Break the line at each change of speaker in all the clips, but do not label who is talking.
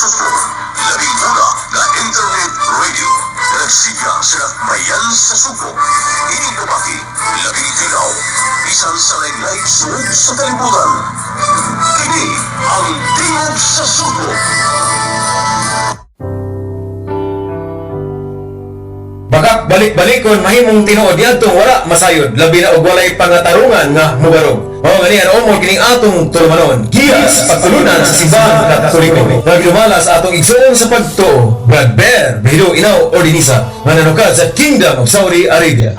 Sugbo, labing una nga internet radio na nagsigla sa dakbayan sa Sugbo. Ining nabati, labing tinaw, bisan sa lain-laing suod sa kalibutan. Kini ang Tingog sa Sugbo.
Bakak balik-balikon mahimong tinuod diadtong wala masayod, labi na og walay pangatarungan nga mubarog. Mao gani ang umol kining atong tulumanon, giya sa pagtulunan sa Simbahang Katoliko. Nga gidumala sa atong igsoon sa pagtuo, Brad Bear, Bido Inaw Ordinisa, nga nanukad sa Kingdom of Saudi Arabia.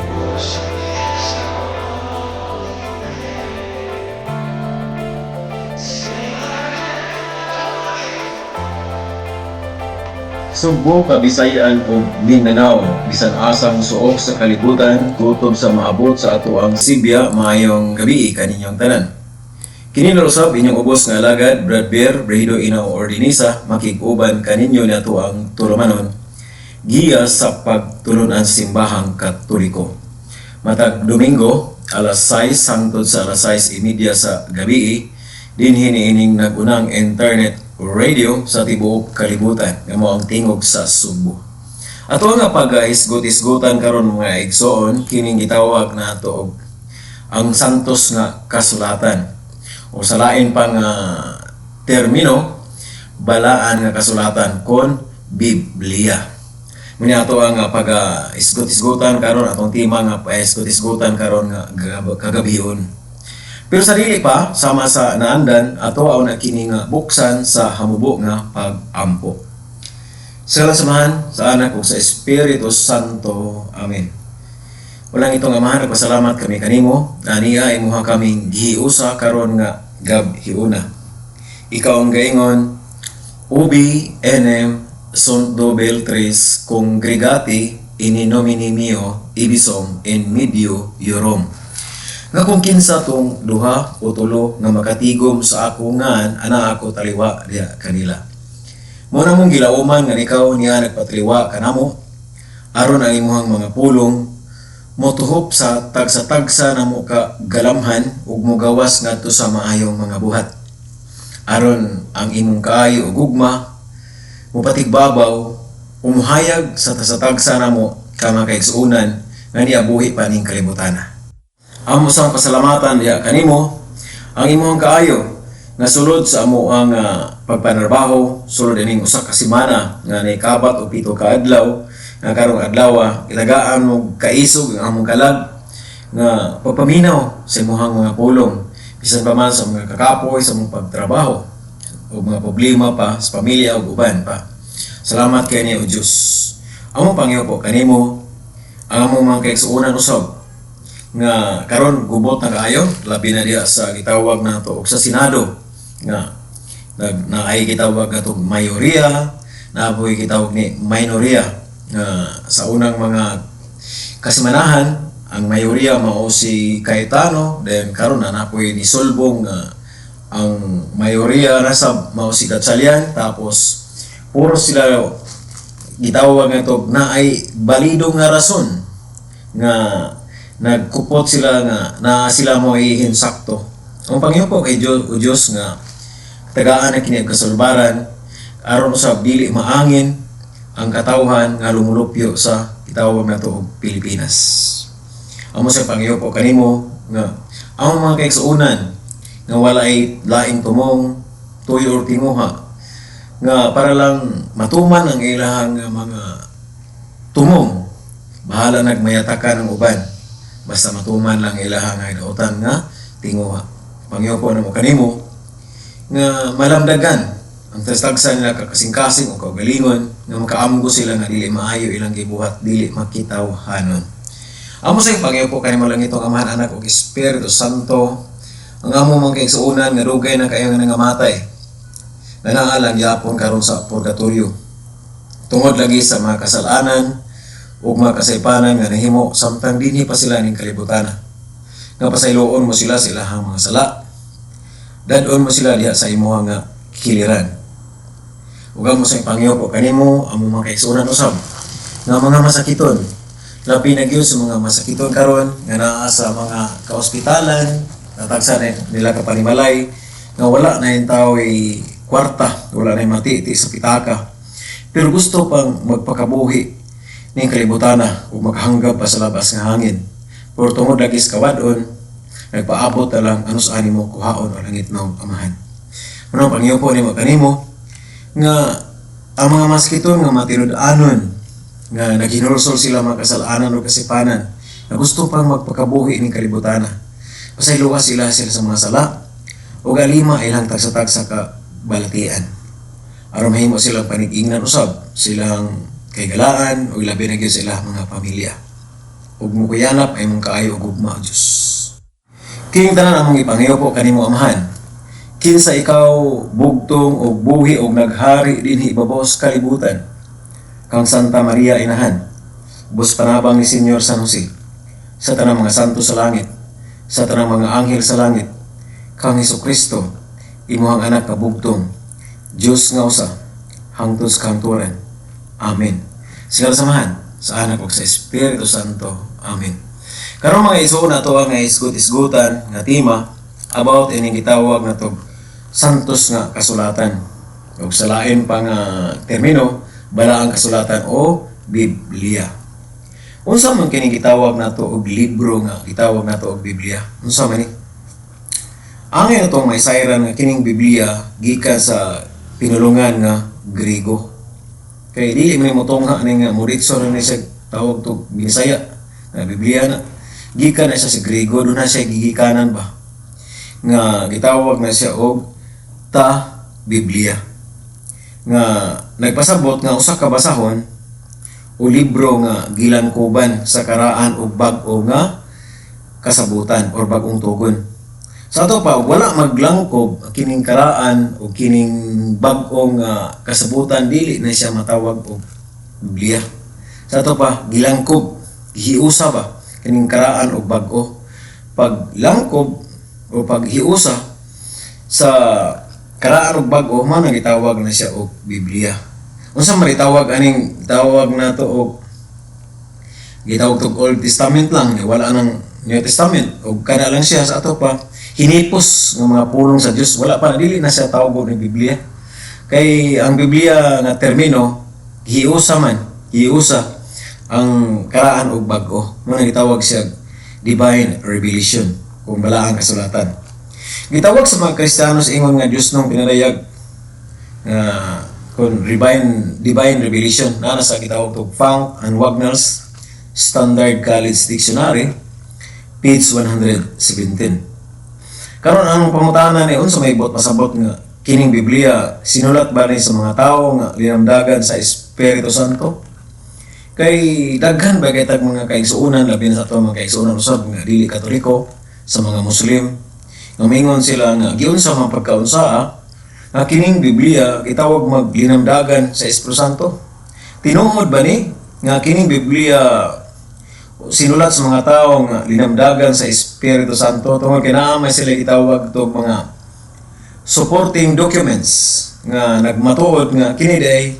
Sugbo, Kabisayaan ug Mindanao, bisan asang suok sa kalibutan, gutom sa maabot sa atoang Sibya, maayong gabi kaninyong tanan. Kini na usab inyong ubos nga alagad, Brad Bear, Brehido Inaw Ordinisa, makig-uban kaninyo ni atoang tulumanon, giya sa pagtulunan sa Simbahang Katoliko. Matag Domingo, alas 6 hangtod sa alas 6:30 sa gabi, dinhi niining nag-unang internet radio sa tibuok kalibutan nga mao ang Tingog sa Sugbo. Ato nga pag-isgot-isgutan karon, mga igsoon, kining gitawag nato og ang Santos nga Kasulatan o sa lain pang termino, balaan nga kasulatan kon Biblia. Muna ato ang pag-isgot-isgutan karon, atong tema nga pag-isgot-isgutan karon nga kagabhion. Pero sa dili pa, sama sa naandan, ato aw na kini nga buksan sa hamubo nga pag-ampo. Sa samahan sa Anak ug sa Espiritu Santo. Amen. Walang itong Amahan, nagpasalamat kami kanimo, aniya imuha kaming gihiusa karon nga gabhiuna. Ikaw ang gaingon, "Ubi enim sunt dobel tres congregati in nomine meo, ibi sum in medio eorum." Nga kung kinsa tong duha o tulo nga makatigom sa ako ngan, ana ako taliwa diha kanila. Mo na mong gilauman nga ikaw niya nagpataliwa kanamo aron ang imuhang mga pulong motuhop sa tagsa-tagsa namo ka galamhan ug mogawas ngadto sa maayong mga buhat. Aron ang imong kaayo ug gugma mopatigbabaw umuhayag sa tagsa-tagsa namo ka mga kaigsuonan nga niabuhi pa ning kalibutana. Amo sang pasalamatan diha kanimo ang imong kaayo nga sulod sa amo ang pagpanarbaho sulod ining usa ka semana nga nikabat og 7 ka adlaw, nga karong adlaw gitagaan mo kaisog ang among kalag nga pagpaminaw sa imong mga pulong, bisan pa man sa mga kakapoy sa among pagtrabaho o mga problema pa sa pamilya ug uban pa. Salamat kay ni o Dios. Among pangyo kanimo ang among mga kaigsuonan usab nga karon gubot na kaayo, labi na diha sa gitawag nato og sa Senado nga nag naay gitawag natong mayoriya, naapoy gitawag ni minoriya, nga sa unang mga kasemanahan ang mayoriya mao si Cayetano, then karon na napoy ni sulbong nga ang mayoriya nasa mao si Gatchalian. Tapos puro sila gitawag nga to naay balido nga rason nga nagkupot sila nga na sila mo ihinsakto. Ang pangyo kay Dios, o Dios, nga tagaan na kini ang kasulbaran aron sa dili maangin ang katawhan nga lumulupyo sa gitawag nato og Pilipinas. Amo sa pangyo po kanimo nga ang mga kaigsuonan nga wala ay laing tumong tuyo or tinguha nga para lang matuman ang ilahang mga tumong, bahala nagmayatakan ang uban, basta matuman lang ilahang nga dautan nga tinguha. Pangyo po namo kanimo nga malamdagan ang tagsa nila kakasing-kasing o kaugalingon nga makaamgo sila nga dili maayo ilang gibuhat, dili makitawhanon. Amo sa pangyo po kanimo lang itong Amahan, Anak ug Espiritu Santo. Ang amo mga kaigsuonan nga dugay na kayo nga nangamatay na naa lang gyapon karon sa purgatorio tungod lagi sa mga kasalanan ug mga kasaypanan nga nahimo samtang dinhi pa sila ning kalibutan, nga pasayloon mo sila sa ilahang mga sala, dad-on mo sila diha sa imuha nga kiliran. Ug amo sa pangyo po kanimo among mga kaigsuonan usab nga mga masakiton, labi na gyud sa mga masakiton karon nga naa sa mga kaospitalan, natagsa na nila kapanimalay nga wala na yung tao. kwarta, wala na mati sa pitaka, pero gusto pang magpakabuhi ning kalibutana ug makahanggap pa sa labas nga hangin. Pero tungod lagi sa kawadon, nagpaabot na lang anus animo kuhaon ang langit ng Amahan. Ano pangyopo nimo kanimo nga ang mga maskiton nga matinud-anon nga naghinulsol sila mga kasalanan o kasipanan nga gusto pang magpakabuhi ning kalibutana. Pasayloa sila sila sa mga sala ug alima ilang tagsa-tagsa ka balatian. Aron mahimo silang panig-ingnan usab silang kaigalaan ug labi na gyud sila mga pamilya. Ug mukuyanap ay mong kaayo ug gugma, o Diyos. Kining tanan among ipanghiupo kanimo, Amahan. Kinsa ikaw bugtong og buhi og naghari dinhi ibabaw sa kalibutan. Kang Santa Maria Inahan. Bus panabang ni Senyor San Jose. Sa tanang mga santo sa langit, sa tanang mga anghel sa langit, kang Hesus Kristo, imuhang anak kabugtong, Diyos nga usa, hangtod sa kahangturan. Amen. Sa Amahan, sa Anak ug sa Espiritu Santo. Amen. Karon, mga igsoon, ato ang isgot-isgutan nga tema about ining gitawag na tog santos nga kasulatan. Ug sa lain pa nga termino, balaang kasulatan o Biblia. Unsa man kini gitawag nato og libro nga gitawag nato og Biblia? Unsa man ni? Angay natong maisayran nga kining Biblia gikan sa pinulungan nga Griego. Kay dili man mo tungha ni nga muritso na ni siya tawag to Binisaya nga Biblia na. Gikan na siya sa Griego, doon na siya gigikanan ba nga gitawag na siya og ta Biblia. Nga nagpasabot nga usa ka basahon o libro nga gilangkuban sa karaan og bag-o nga kasabutan or bag-ong tugon. Sa ato pa, wala maglangkob kining karaan o kining bag-ong kasabutan, dili na siya matawag og Biblia. Sa ato pa, gilangkob, gihiusa ba kining karaan og bag-o. Paglangkob o paghiusa sa karaan og bag-o, mao nang gitawag na siya og Biblia. Unsa man gitawag aning tawag nato og gitawag tog Old Testament lang, eh, wala nang New Testament og kana lang siya? Sa ato pa, hinipos ng mga pulong sa Dios, wala pa, dili na siya tawag og ni Biblia. Kay ang Biblia nga termino, giusa man, giusa ang karaan og bag-o. Mao nang gitawag siya divine revelation kung balaang kasulatan. Gitawag sa mga Kristiyanos ingon nga Dios nung pinarayag nga kung divine divine revelation na nasa gitawag og Funk and Wagnalls Standard College Dictionary, page 117. Karon, ang pangutana ni unsa may buot pasabot nga kining Biblia sinulat ba ni sa mga tawo nga linamdagan sa Espiritu Santo? Kay daghan ba kay tag mga kaigsuonan, labi na sa ato mga kaigsuonan usab nga dili Katoliko, sa mga Muslim, nga mingon sila nga giunsa man pagkaunsaa nga kining Biblia gitawag maglinamdagan sa Espiritu Santo? Tinuod ba ni nga kining Biblia sinulat sa mga tao nga linamdagan sa Espiritu Santo, tungod kay naa may sila gitawag to mga supporting documents nga nagmatuod nga kini day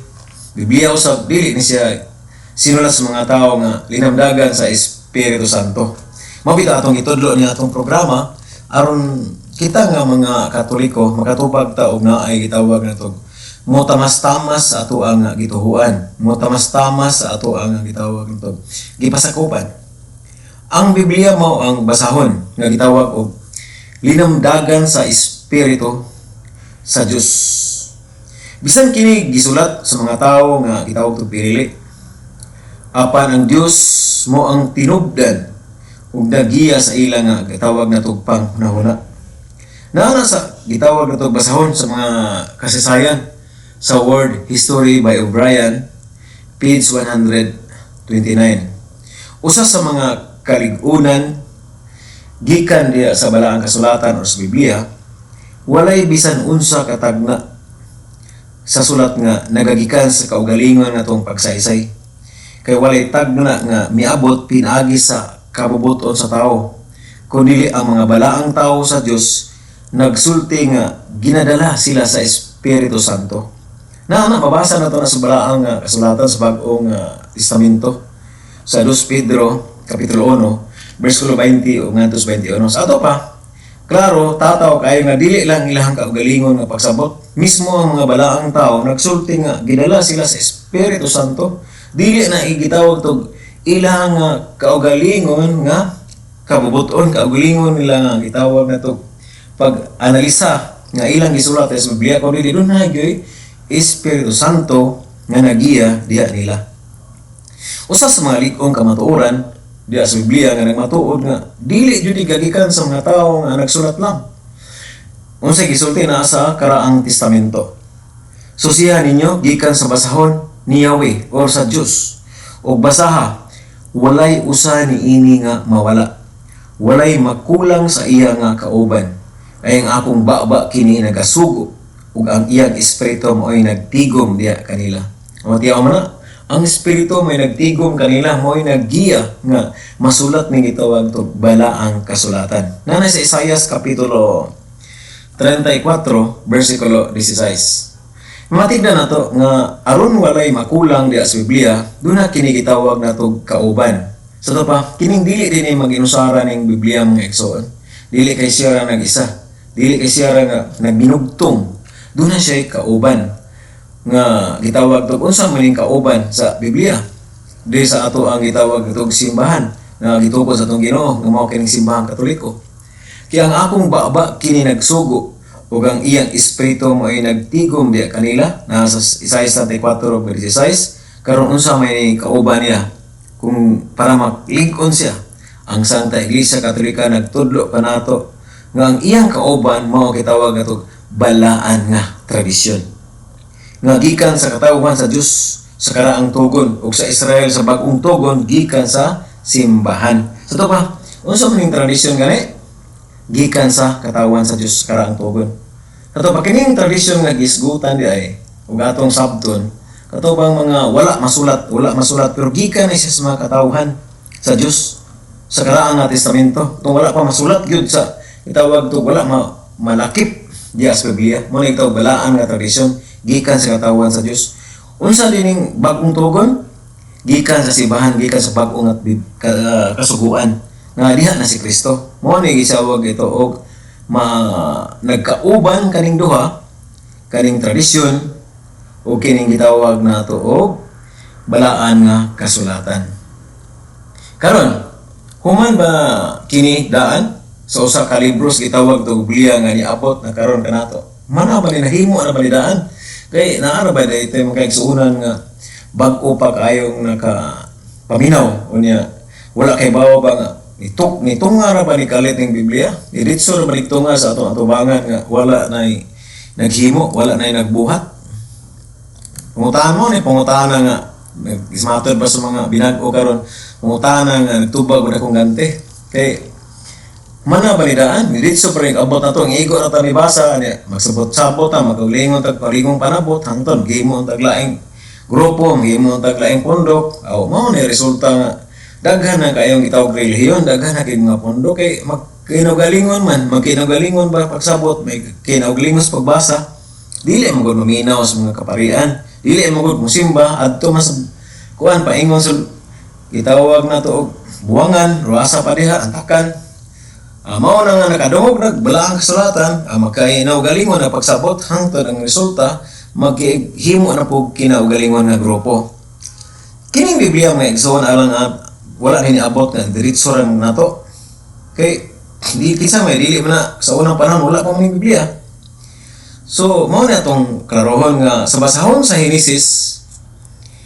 Biblia usab, dili ni siya sinulat sa mga tao nga linamdagan sa Espiritu Santo? Mao bitaw atong itudlo ni atong programa aron kita nga mga Katoliko makatubag ta og naay gitawag nato mo tamas-tamas sa ato ang gituhuan, mo tamas-tamas sa ato ang gitawag nato gipasakupan. Ang Biblia mao ang basahon nga gitawag og linamdagan sa Espiritu sa Dios. Bisan kini gisulat sa mga tawo nga gitawag og pinili, apan ang Dios mo ang tinubdan ug nagiya sa ila nga gitawag na tugpang hunahuna. Naa na sa gitawag na basahon sa mga kasaysayan sa World History by O'Brien, page 129. Usa sa mga kalig-unan gikan diya sa balaang kasulatan o sa Biblia, walay bisan unsa katagna sa sulat nga nagagikan sa kaugalingon natong pagsaysay. Kay walay tagna nga miabot pinaagi sa kabubuton sa tao, kundi ang mga balaang tao sa Dios nagsulti nga ginadala sila sa Espiritu Santo. Na na mabasa na to na sa balaang kasulatan sa Bag-ong Testamento sa 2 Pedro kapitulo 1 bersikulo 20 ug ngadto sa 21. Sa ato pa, Klaro, tataw kayo nga dili lang ilahang kaugalingon nga pagsabot. Mismo ang mga balaang tao nagsulti nga gidala sila sa Espiritu Santo. Dili na igitawag tog ilang nga kaugalingon nga kabubuton, kaugalingon nila nga gitawag na to pag-analisa nga ilang gisulat sa Biblia, kundi dili na gyoy Espiritu Santo nga nagiya diha nila. Usa sa mga lig-ong kamatuoran diha sa Biblia nga nagmatuod nga dili jud gagikan sa mga tawo nga nagsulat lang. Unsay gisulti na sa Karaang Testamento? Susiha ninyo gikan sa basahon ni Yahweh or sa Dios. Og basaha, walay usa niini nga mawala. Walay makulang sa iya nga kauban. Kay ang akong baba kini nagasugo ug ang iyang espiritu mao'y nagtigom diha kanila. Matiyaw man na, ang espiritu may nagtigom kanila, mo'y naggiya nga masulat ning gitawag to balaang kasulatan. Nana sa Isaias kapitulo 34 versikulo 16. Matignan nato nga aron walay makulang diha sa Biblia, duna kini gitawag nato kauban. Sa to pa, kining dili din ay maginusara ning Biblia, mga igsoon. Dili kay siya ra nag-isa. Dili kay siya ra nga nagbinugtong. Duna siya kauban nga gitawag to. Unsa man ning kauban sa Biblia? Di sa ato ang gitawag tog simbahan nga gitukod sa atong Ginoo nga mao kining Simbahang Katoliko. Kaya ang akong baba kini nagsugo ug ang iyang espiritu mo'y nagtigom diha kanila, nasa Isaiah 34:16. Karon, unsa may kauban niya kung para maklig-on siya? Ang Santa Iglesia Katolika nagtudlo kanato nga ang iyang kauban mao gitawag ato balaan nga tradisyon nga gikan sa katawhan sa Dios sa Karaang Tugon ug sa Israel sa Bag-ong Tugon gikan sa simbahan. Sa to pa, unsa man ning tradisyon gani? Gikan sa katawhan sa Dios sa Karaang Tugon. Sa to pa, kining tradisyon nga gisgutan di ay ug atong sabton kato bang mga wala masulat pero gikan ni siya sa mga katawhan sa Dios sa Karaang nga Testamento. Kung wala pa masulat gyud sa itawag to wala malakip diya sa Biblia. Mo na gitawag balaan nga tradisyon gikan sa katawhan sa Dios. Unsa dining Bagong Tugon? Gikan sa simbahan, gikan sa bag-ong at kasuguan nga diha na si Kristo. Mo ni gisawag ito og ma nagkauban kaning duha, kaning tradisyon o kining gitawag nato og balaan nga kasulatan. Karon, human ba kini daan sa usa ka libros gitawag og Biblia nga niabot na karon kanato? Mana ba ni nahimo na ba ni daan? Kay naa ra ba ito yung mga kaigsuonan nga bag-o pa kayong naka paminaw unya wala kay bawa ba nga nituk nitunga ra ba ni kalit ning Biblia? Diretso ra ba ni tunga sa atong atubangan nga wala nay naghimo, wala nay nagbuhat? Pangutahan mo ni pangutahan na nga nag-ismatod ba sa mga binag-o karon, pangutahan na nga nagtubag ba na kong gante kay mana ba ni daan diretso pa rin abot na to ang igo na ta ni basa niya, magsabot-sabot ta, magkaulingon tag parigong panabot hangtod gihimo ang taglaing grupo, gihimo ang taglaing pondok. Aw, mao ni resulta nga daghan na kayong gitawag relihiyon, daghan na kay mga pondok kay magkinaugalingon man, magkinaugalingon ba pagsabot, may kinaugalingon sa pagbasa. Dili mo gud maminaw sa mga kaparian, dili mo gud mosimba adto mas kuan paingon sa gitawag na to og buwangan, ruasa pa diha antakan. Mao na nga nakadungog nagbalaang kasulatan, magkainaugalingon na pagsabot hangtod ang resulta maghimo na pug kinaugalingon nga grupo. Kining Biblia, mga igsoon, alang nga wala ni niabot nga diretso ra nato. Kay di kinsa may dili man na sa unang panahon wala pa man Biblia. So mao na atong klarohon nga sa basahon sa Henesis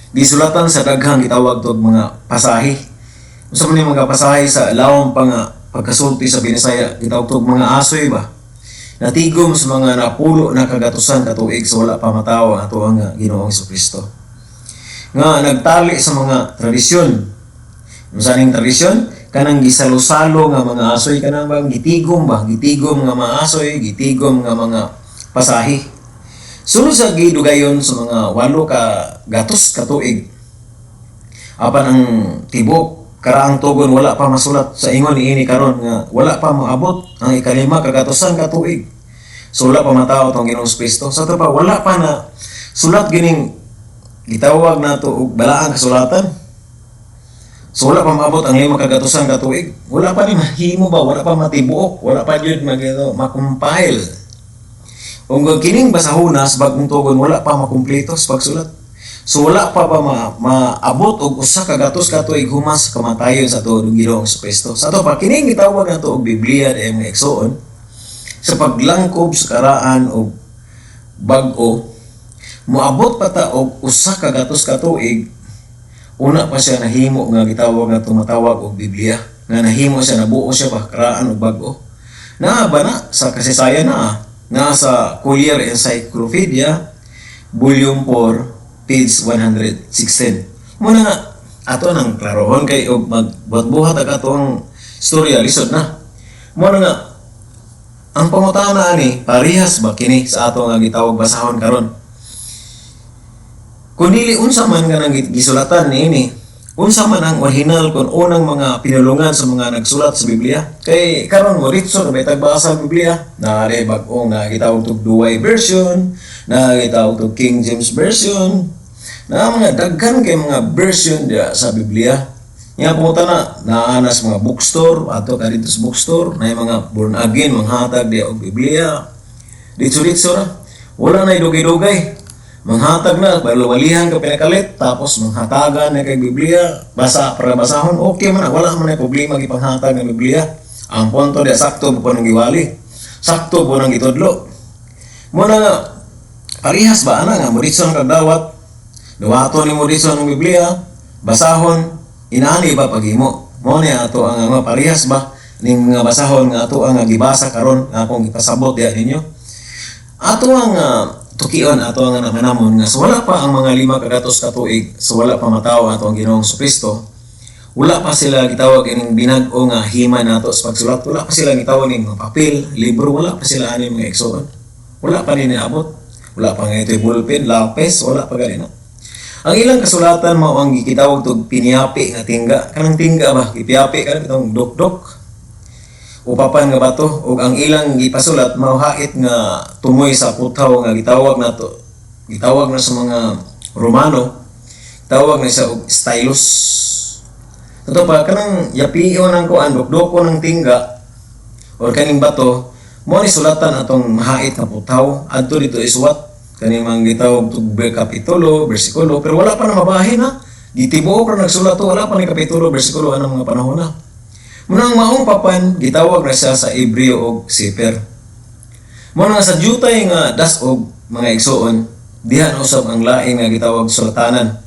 gisulatan sa daghang gitawag tog mga pasahi. Unsa man yung mga pasahi sa lawom pa nga pagkasulti sa Binisaya, gitawag tog mga asoy ba? Natigom sa mga napulo na kagatusan katuig sa wala pa matawo ang atoang nga Ginoong Kristo. Nga nagtali sa mga tradisyon. Unsa ning tradisyon? Kanang gisalo-salo nga mga asoy, kanang bang gitigom ba? Gitigom nga mga asoy, gitigom nga mga pasahi. Sulod sa gidugayon sa mga 800 katuig apan ang tibok Karaang Tugon wala pa masulat sa ingon niini karon nga wala pa moabot ang 5 kagatusan ka tuig. So wala pa matawo tong Ginoong Kristo. Sa pa wala pa na sulat gining gitawag nato og balaang kasulatan. So wala pa maabot ang 500 ka tuig. Wala pa ni mahimo ba, wala pa matibuok, wala pa gyud mag makompile. Ug kining basahona sa Bagong Tugon, wala pa makumpleto sa pagsulat. So wala pa ba maabot og 100 ka tuig human sa kamatayon sa ato Ginoong Kristo. Sa ato pa, kining gitawag nato og Biblia diay, mga igsoon, sa paglangkob sa Karaan og Bag-o, moabot pa ta og 100 ka tuig una pa siya nahimo nga gitawag nga tumatawag og Biblia nga nahimo siya, nabuo siya pa, Karaan og Bag-o. Naa ba na sa kasaysayan, na naa sa Collier Encyclopedia, Volume 4, page 116. Muna nga ato nang klarohon kay og magbuhat-buhat ang atong storya, lisod na. Muna nga ang pangutana ani, parehas ba kini sa ato nga gitawag basahon karon? Kung dili, unsa man nga nang gisulatan niini? Unsa man ang orihinal kon unang mga pinulungan sa mga nagsulat sa Biblia? Kay karon mo ritso na may tagbasa sa Biblia. Naa bag-o nga gitawag tog Douay Version, na gitawag tog King James Version, na mga daghan kay mga version diya sa Biblia. Nga pumunta na, naa na sa mga bookstore, ato ka dito sa bookstore, na mga born again, manghatag diya og Biblia. Ditso-ditso ra. Wala na dugay-dugay. Manghatag na, balwalihan ka pinakalit, tapos manghatagan na kay Biblia, basa para basahon, okay man na, wala man na problema gipanghatag ng Biblia. Ang punto diya, sakto po nang giwali. Sakto po nang gitudlo. Muna nga, parehas ba ana nga moritso ang kagdawat, dawaton ni mo dito ng Biblia, basahon, inaani ba paghimo? Mo ni ato ang mga parehas ba ning mga basahon nga ato ang gibasa karon nga akong gipasabot diha ninyo? Ato ang tukion, ato ang namanamon nga so wala pa ang mga 500 ka tuig, so wala pa matawo ato ang Ginoong Kristo, wala pa sila gitawag ining binag-o nga hima nato sa pagsulat. Wala pa sila gitawag ning mga papel, libro, wala pa sila ani, mga igsoon. Wala pa ni niabot. Wala pa nga ito'y ballpen, lapis, wala pa gani no. Ang ilang kasulatan mao ang gitawag tog piniapi nga tingga. Kanang tingga ba, gipiapi kanang itong dok-dok. Upapan nga bato ug ang ilang gipasulat mao hait nga tumoy sa putaw nga gitawag nato, gitawag na sa mga Romano, tawag na siya og stylus. Ito pa kanang yapio ng kuan, dukdoko ng tingga or kaning bato mo ni sulatan atong mahait nga putaw adto dito isuwat kaning mga gitawag tug kapitulo, bersikulo, pero wala pa na mabahin ha. Gitibuok ra nagsulat to, wala pa ni kapitulo, bersikulo anang mga panahon na. Muna ang maong papan gitawag na siya sa Hebreo og Sefer. Muna nga sa jutay nga dasog, mga igsoon, diha na usab ang lain nga gitawag sulatanan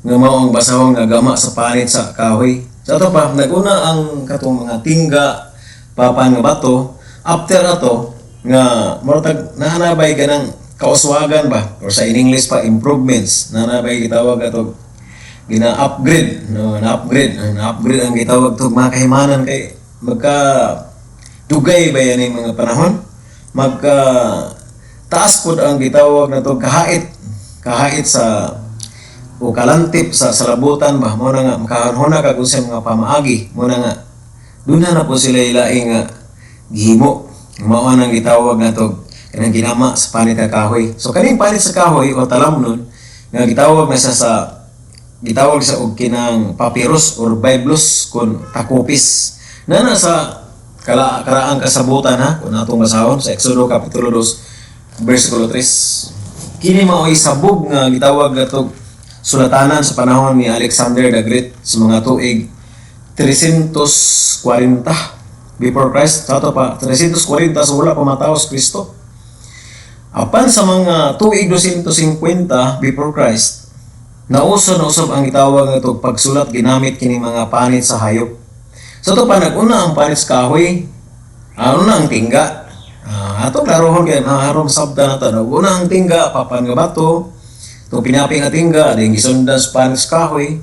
nga mao ang basahon nga gama sa panit sa kahoy. Sa ato pa, naguna ang katong mga tingga, papan nga bato, after ato nga murag naanabay ganang kauswagan ba or sa in English pa improvements, naanabay gitawag ato gina-upgrade no, na-upgrade ang gitawag tog mga kahimanan kay magka dugay ba yan yung mga panahon, magka taas pod ang gitawag na to kahait kahait sa o kalantip sa salabutan ba. Mo na nga makahanhona kag unsay mga pamaagi. Mo na nga duna na po sila ilaing nga gihimo, mao nang gitawag nga to kanang ginama sa panit nga kahoy. So kaning panit sa kahoy o talamnon nga gitawag na siya sa gitawag sa og kinang papyrus or biblos kon takupis na na sa kala karaang kasabutan ha. Kung atong basahon sa Exodo kapitulo 2 versikulo 3, kini mao'y sabog nga gitawag nga sulatanan sa panahon ni Alexander the Great sa mga tuig 340 before Christ. Sa ato pa, 340, so wala pa matawo si Kristo. Apan sa mga tuig 250 before Christ, nauso na usab ang gitawag nga tog pagsulat ginamit kini mga panit sa hayop. Sa ato pa, nag-una ang panit sa kahoy, ano na ang tingga. Ato klarohon kay maharom sabta na to. Nag-una ang tingga, papan nga bato, itong pinapi nga tingga, din gisundan sa panit sa kahoy.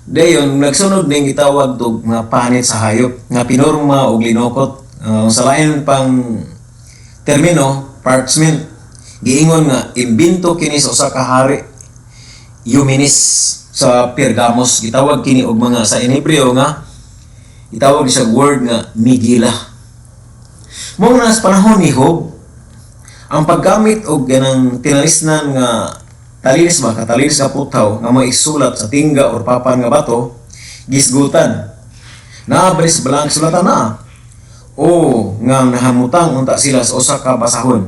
Dayon nagsunod ning gitawag og mga panit sa hayop nga pinorma og linukot. Sa lain pang termino, parchment. Giingon nga imbento kini sa usa ka hari, Eumenes sa Pergamos. Gitawag kini og mga sa Hebreo nga gitawag siya word nga Megillah. Mao na sa panahon ni Job, ang paggamit og ganang tinalisnan nga talilis ba, katalilis nga putaw nga maisulat sa tingga or papan nga bato, Gisgutan. Naa ba sa balaang kasulatan na? O nga nahamutang unta sila sa usa ka basahon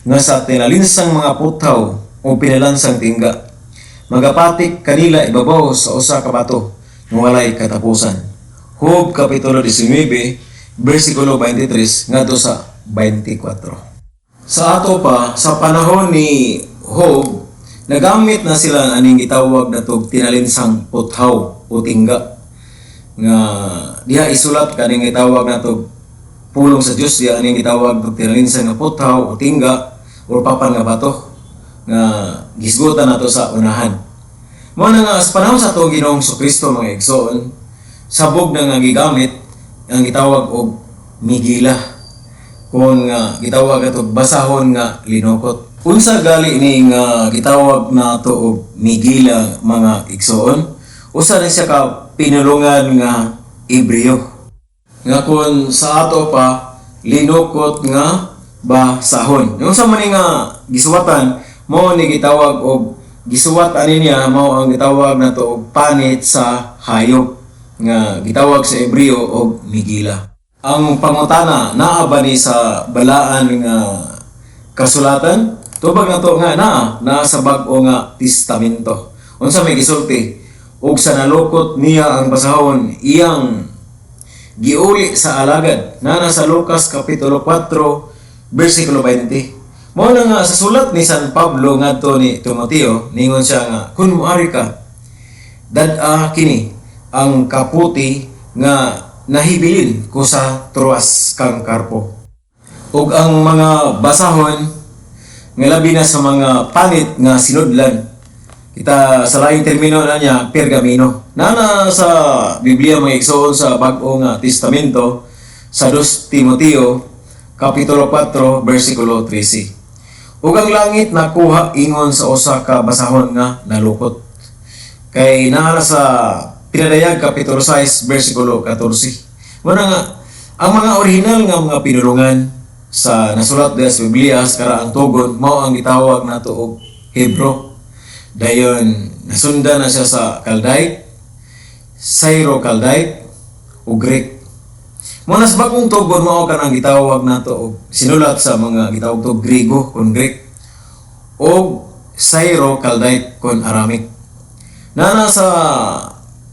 nga sa tinalinsang mga puthaw o pinalansang tingga magapatik kanila ibabaw sa usa ka bato nga walay katapusan. Job kapitulo 19 bersikulo 23 ngadto sa 24. Sa ato pa, sa panahon ni Job, nagamit na sila aning gitawag natog tinalinsang puthaw o tingga nga diha isulat kaning gitawag natog pulong sa Dios, diha aning gitawag og tinalinsang nga puthaw o tingga o papan nga bato nga gisgutan nato sa unahan. Mao na nga sa panahon sa atong Ginoong Kristo, mga igsoon, sabog na nga gigamit ang gitawag og migila kung nga gitawag ato basahon nga linukot. Unsa gali ni nga gitawag nato og migila, mga igsoon? Usa ni siya ka pinulungan nga Hebreo nga kung sa ato pa linukot nga basahon. Yung sa man ni nga gisuwatan mo ni gitawag og gisuwat ani niya mao ang gitawag nato og panit sa hayop nga gitawag sa Hebreo og migila. Ang pangutana, naa ba ni sa balaan nga kasulatan? Tubag nato nga naa, naa sa Bag-o nga Testamento. Unsa may gisulti? "Ug sa nalukot niya ang basahon, iyang giuli sa alagad." Nana sa Lucas kapitulo 4 bersikulo 20. Mao na nga sa sulat ni San Pablo ngadto ni Timoteo, ningon siya nga kun moari ka, dad-a kini ang kaputi nga nahibilin ko sa Troas kang Carpo. Ug ang mga basahon nga labi na sa mga panit nga sinudlan. Kita sa laing termino na niya, pergamino. Nana sa Biblia, mga igsoon, sa Bag-o nga Testamento sa 2 Timoteo kapitulo 4 bersikulo 13. Ug ang langit nakuha ingon sa usa ka basahon nga nalukot. Kay naa sa Pinadayag kapitulo 6 bersikulo 14. Muna nga ang mga orihinal nga mga pinulungan sa nasulat diha sa Biblia sa karaang tugon mao ang gitawag nato og Hebro. Dayon nasundan na siya sa Chaldaean, Syro-Chaldaean ug Greek. Mao na sa bagong tugon mao kanang gitawag nato og sinulat sa mga gitawag to Griego kon Greek og Syro-Chaldaean kon Aramaic. Nana sa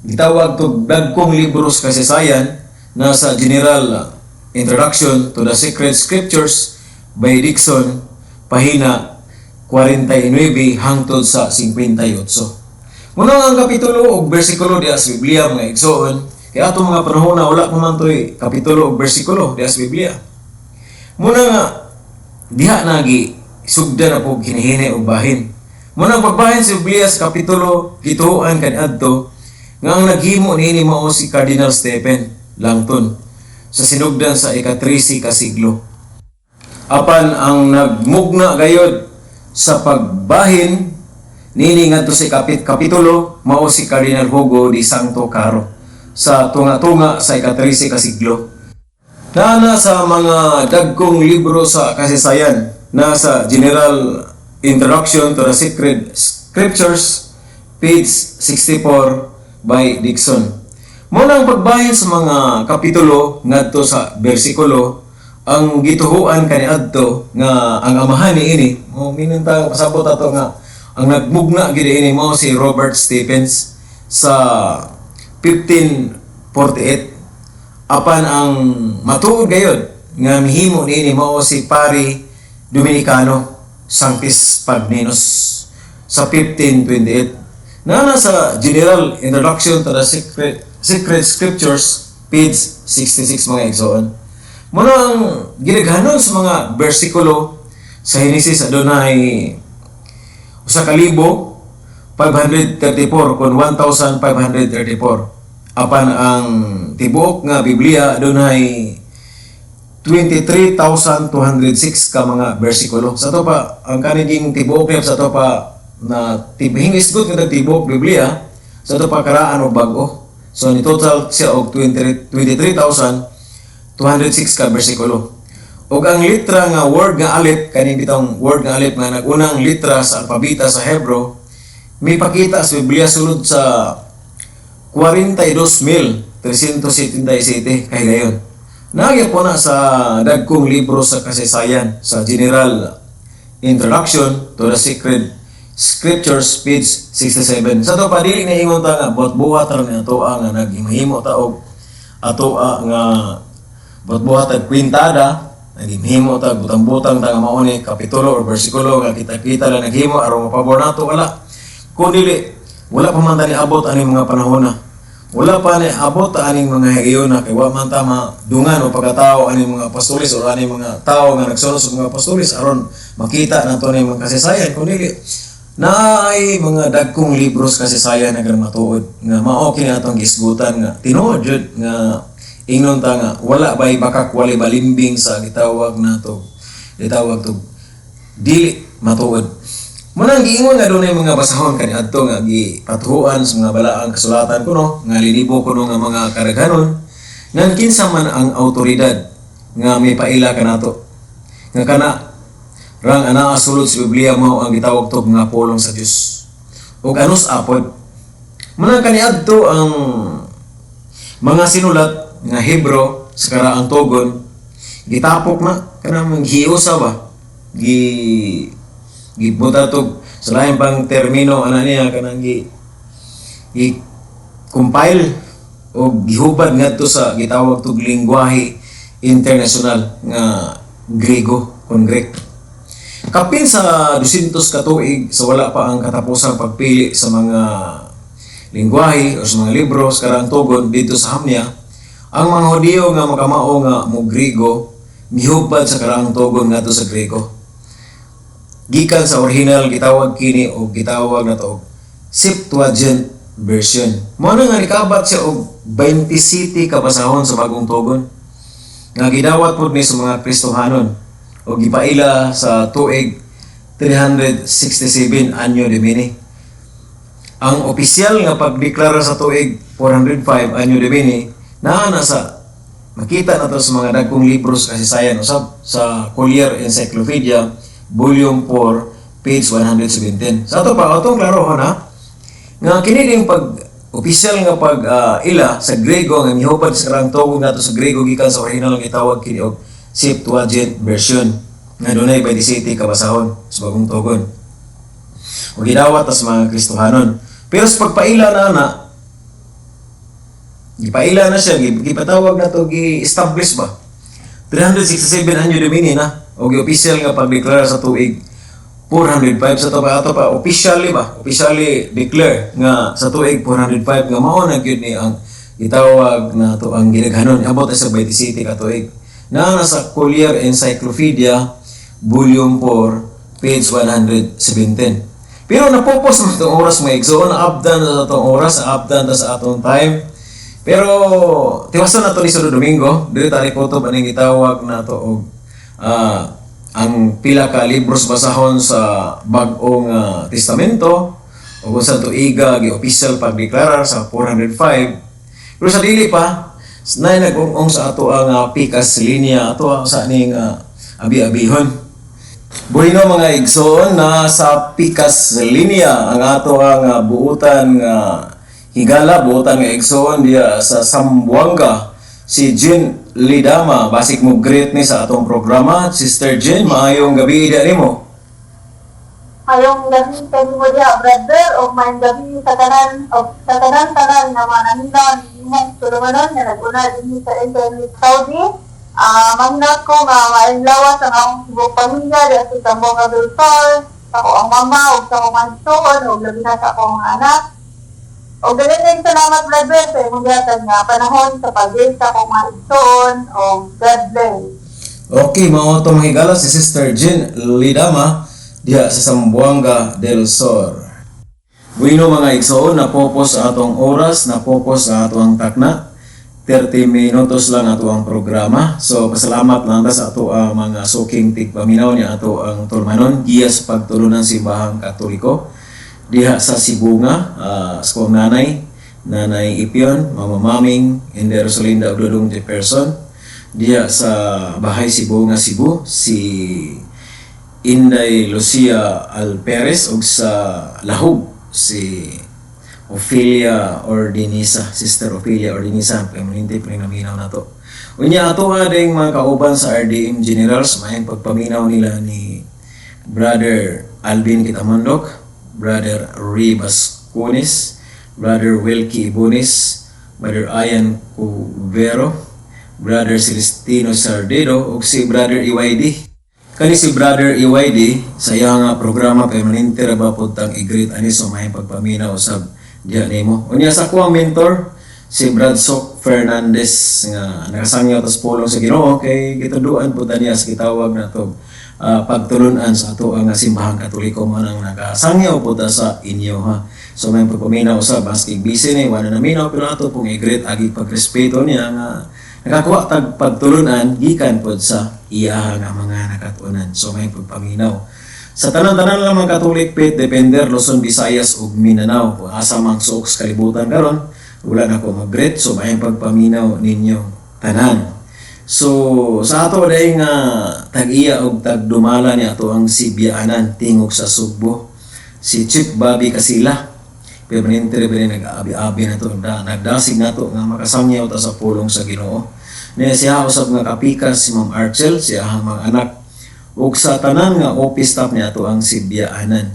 gitawag to dagkong libro sa kasaysayan nasa General Introduction to the Sacred Scriptures by Dixon, pahina 49 hangtod sa 58. Muna ang kapitulo ug bersikulo diha sa Biblia, mga igsoon, kay ato mga panahon na wala pa man to'y kapitulo ug bersikulo diha sa Biblia. Muna nga diha nagi sugda na po hinihini og bahin. Muna ang pagbahin sa Biblia sa kapitulo gituohan kaniadto nga ang naghimo niini mao si Cardinal Stephen Langton sa sinugdan sa ika-13 ka siglo. Apan ang nagmugna gayod sa pagbahin niini ngadto sa kapitulo mao si Cardinal Hugo di Santo Caro sa tunga-tunga sa ika-13 ka siglo. Naana sa mga dagkong libro sa kasaysayan nasa General Introduction to the Sacred Scriptures, page 64 by Dixon. Mao na ang pagbahin sa mga kapitulo ngadto sa bersikulo ang gituhuan kaniadto nga ang amahan niini mo minunta pasabot ato nga ang nagmugna gid ini mo si Robert Stephens sa 1548, apan ang matuod gayod nga mihimo niini mao si Pari Dominicano Sanctis Pagninus sa 1528 na nasa General Introduction to the Sacred Scriptures, page 66, mga igsoon. Muna ang gidaghanon sa mga bersikulo sa Henesis adunay 1,534 kon 1,534. Apan ang tibuok nga Biblia adunay 23,206 ka mga bersikulo. Sa ato pa, ang kaniging tibuok niya sa ato pa na hingisgot nga tibuok Biblia sa ato pa karaan og bag-o. So ni total siya og 23,206 ka bersikulo. Ug ang litra nga word nga alif, kaning bitong word nga alif nga nagunang litra sa alpabeta sa Hebro, mipakita sa Biblia sulod sa 42,377 kahigayon. Nagya po na sa dagkong libro sa kasaysayan sa General Introduction to the Sacred Scriptures, page 67. Sa to pa, dili na ingon ta nga buhat-buhat ra ni ato nga naghimahimo ta og ato nga buhat-buhat ag kwintada, naghimhimo ta, butang-butang ta nga mao ni kapitulo or bersikulo nga kita-kita lang naghimo aron mapabor nato. Wala. Kun dili, wala pa man ta niabot aning mga panahon na. Wala pa ni abot aning mga higayon na kay wa man ta madungan o pagkatao aning mga apostoles o aning mga tao nga nagsunod sa mga apostoles aron makita nato ning mga kasaysayan. Kun dili, naay mga dagkong libros kasaysayan na kanang matuod nga mao kini atong gisgutan nga tinuod jud nga ingnon ta nga wala bay bakak, walay balimbing sa gitawag nato, gitawag to dili matuod. Muna giingon nga dunay mga basahon kaniadto nga gipatuhuan sa mga balaang kasulatan kuno nga linibo kuno nga mga karaghanon, ngan kinsa man ang awtoridad nga may paila kanato nga kana rang anaa sulod sa Biblia mao ang gitawag to nga pulong sa Dios ug anus apod? Muna kaniadto ang mga sinulat nga Hebro sa karaang tugon gitapok na, kanang giusa ba, gi gibuta tog sa lain pang termino ana niya, kanang gi compile o gihubad ngadto sa gitawag tog lingwahe international nga Grego kon Greek. Kapin sa 200 ka tuig sa wala pa ang katapusang pagpili sa mga lingwahe o sa mga libro sa karaang tugon dito sa Hamya, ang mga Hudiyo nga makamao nga mo Grego mihubad sa karaang tugon ngadto sa Grego gikan sa original. Gitawag kini og gitawag na to og Septuagint version. Mao na nga nikabat siya og 27 ka basahon sa Bagong Tugon nga gidawat pod ni sa mga Kristohanon og gipaila sa tuig 367 Anno Domini. Ang opisyal nga pagdeklara sa tuig 405 Anno Domini naa na sa makita na to sa mga dagkong libro sa kasaysayan usab sa Collier Encyclopedia, Volume 4, page 117. Sa ato pa, atong klaro ha nga kini ding pag opisyal nga pag ila sa Grego nga mihupad sa karang tugon nato sa Grego gikan sa original nga gitawag kini og Septuagint version nga dunay 27 ka basahon sa Bagong Tugon ug gidawat ta sa mga Kristohanon. Pero sa pagpaila na na gipaila na siya, gipatawag na to, gi-establish ba 367 Anno Domini na o gi-official nga pagdeklara sa tuig 405. Sa to pa, ato pa officially ba, officially declare nga sa tuig 405 nga mao na gyud ni ang gitawag na to ang gidaghanon, abot sa 27 ka tuig na nasa Collier Encyclopedia, Volume 4, page 117. Pero napupos man itong oras, mga igsoon, naabdan na sa atong oras, naabdan na sa atong time. Pero tiwason na to ni sunod Domingo, dili ta ni kutob aning gitawag na to og ang pila ka libros basahon sa Bag-ong Testamento o kung sa tuiga gi-official pagdeklarar sa 405. Pero sa dili pa, nay nag-ung sa ato ang pikas linya ato ang sa ning abi-abihon. Bueno, mga igsoon, na sa pikas linya ang ato ang buutan nga higala, buutan nga igsoon diya sa Zamboanga, si Jean Lidama. Basig mo greet ni sa atong programa. Sister Jean, maayong gabi diya nimo.
Mayong gabi kanimo diha, brother, o mayong gabi sa tanan o sa tanan-tanan nga mga naminaw ni imong tulumanon nga nag-una dinhi sa Internet Saudi. Mangna ko nga maayong lawas ang akong tibuok pamilya diha sa Zamboanga del Sur, sa akong mama ug sa akong mga igsoon ug labi na sa akong mga anak. O ganun din, salamat, brother, sa imong gihatag nga panahon sa pag sa akong mga igsoon o God bless.
Okay, mao to, mga higala, si Sister Jean Lidama diha sa Zamboanga del Sur. Bueno, mga igsoon, napopos sa atong oras, napopos sa atong takna. 30 minutos lang ato ang programa. So, pasalamat lang ta sa ato ang mga suking tigpaminaw niya ato ang tulumanon, giya sa pagtulunan Simbahang Katoliko diha sa Sibonga, sa kong nanay, Nanay Ipion, Mama Maming, Inday Rosalinda ug Dudong Jefferson, diha sa Bahay Sibonga, Cebu, si Inday Lucia Alperes ug sa Lahug si Ophelia Ordinisa, Sister Ophelia Ordinisa, permanente pa rin naminaw nato. Unya ato nga ding mga kauban sa RDM Generals, maayong pagpaminaw nila ni Brother Alvin Kitamandok, Brother Ribas Cunis, Brother Wilkie Ibonis, Brother Ian Cubero, Brother Celestino Sardedo, ug si Brother EYD. Kani si Brother EYD, sa iya nga programa permanente ra ba pud tang i-greet ani, so maayong pagpaminaw usab diha nimo. Unya sa akong mentor, si Brad Sok Fernandez nga nakasangyaw tas pulong sa Ginoo kay gituduan pud ta niya sa gitawag nato pagtulunan sa ato ang simbahang Katoliko man ang nakasangyaw pud ta sa inyo ha. So may pagpaminaw usab maski busy ni wala na minaw, pero ato pong i-greet agi pagrespeto niya nga nakakuha tag pagtulunan gikan pod sa iya nga mga nakatunan. So may pagpaminaw. Sa tanan-tanan lang mga Catholic Faith Defender, Luzon, Visayas ug Mindanao, kung asa mang suok sa kalibutan karon, wala na ko mag-greet. So may pagpaminaw ninyo tanan. So sa ato dahil nga tag-iya og tagdumala ni ato ang sibyaanan Tingog sa Sugbo, si Chief Bobby Kasila, permanente rin nag-aabi-abi na to, nagdasig na to nga makasangyaw ta sa pulong sa Ginoo. Niya siya usab nga kapikas si Ma'am Archel, siya ang mga anak ug sa tanan nga office staff niya ato ang sibyaanan.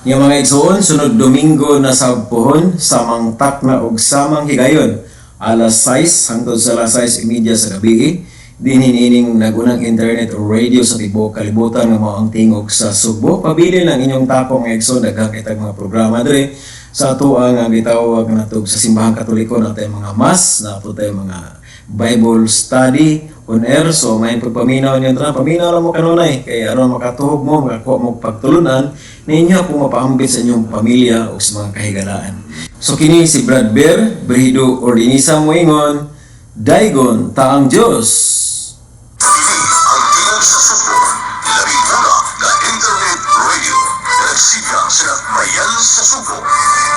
Nga mga igsoon, sunod Domingo na sa puhon, samang takna og samang higayon, alas 6 hangtod sa alas 6:30 sa gabi, dinhi ining nagunang internet o radio sa tibuok kalibutan nga mao ang Tingog sa Sugbo. Pabilin ang inyong tapong, mga igsoon, daghang kitag mga programa diri sa ato ang gitawag natog sa simbahang Katoliko na tayo mga mass, na po tayo mga Bible study on air. So may pagpaminaw niyo tanan, paminaw lang mo kanunay kay aron makatuhog mo, makakuha mo pagtulunan ninyo kung mapaambit sa inyong pamilya o sa mga kahigalaan. So kini si Brad Bear, Brihido Ordinisa, moingon, daygon ta ang Dios.
Kini ang Tingog sa Sugbo, labing una nga internet radio na nagsiga sa nakbayan sa Sugbo.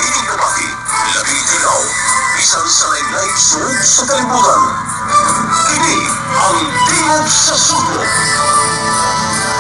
Ining nabati, labing tilaw, bisan sa lain-laing suog sa kalibutan. Kini ang Tingog sa Sugbo.